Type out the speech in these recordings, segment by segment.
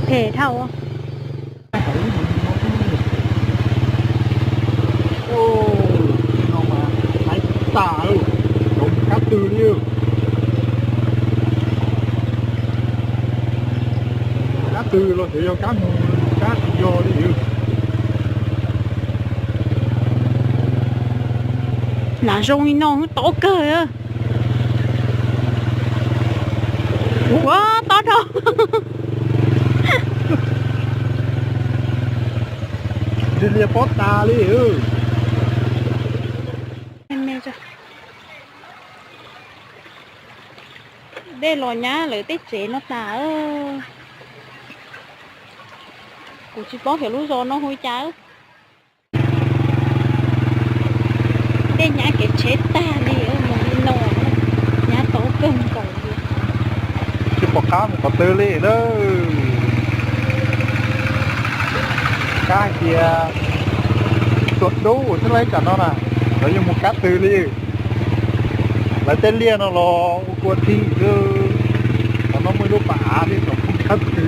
Phem dhau. No mas hais tas, kab tw li. Kab tw los xyov yog kab mus, kab tsis yog li. Nas zoo li no tob kawg. Ua tob dhau. Lig lias pob tas li. Dej los nyab lawv tej tsev no tas. Kuv tsis paub xyov lub zos no hu li cas. Dej nyab kev tsheb tag li, mus li no, nyab tob kawg nkaus li. Tsis pom qab mus qhov twg li lawm. Kab hais tias tuam dub thiab lawm tsam no na, lawv yeej mus kab tw li. Lawv tej liaj no los ua kua thij xwb. Qhov no muaj ib lub pas av li, kom mus kab tw.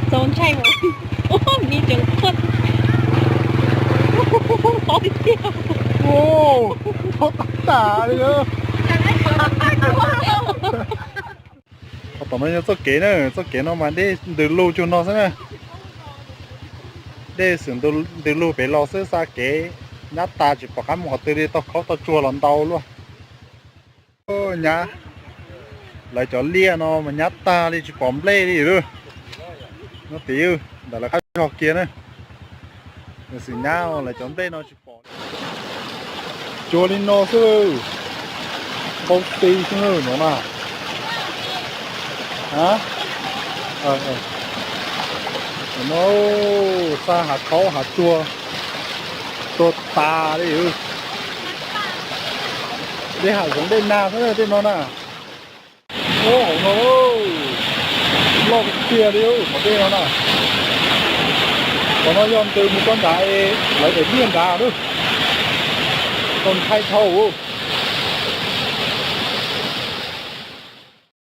Txaus ntshai mas. Ub, me tseem quaj. Tob tiag tiag. Tob tas tas li. Qhov tom no yog txoj kev na, txoj kev no mas dej ntws lug cuag no xwb na. Dej xwm ntws lug pem los xwb, xa kev nyab tas, tsis pom qab mus qhov twg li, tau khaub tau tsuag los ntau luaj. Nyab, lawv cov liaj no mas nyab tag li, tsis pom nplej li lawm. No tid, ntawm lawv qab zog kiag na. Xwm nyab, lawv cov nplej no tsis pom. Cuag li no xwb, npau ti xwb no na. No xa hav khaub hav tsuag, tuag tas li. Dej hav zoov dej nag xwb tej no na. Ub, hauv no loj tiag li qhov dej no na. Qhov no yog ntws mus rau nrad, lawv daim liaj nrad lawm. Txaus ntshai dhau.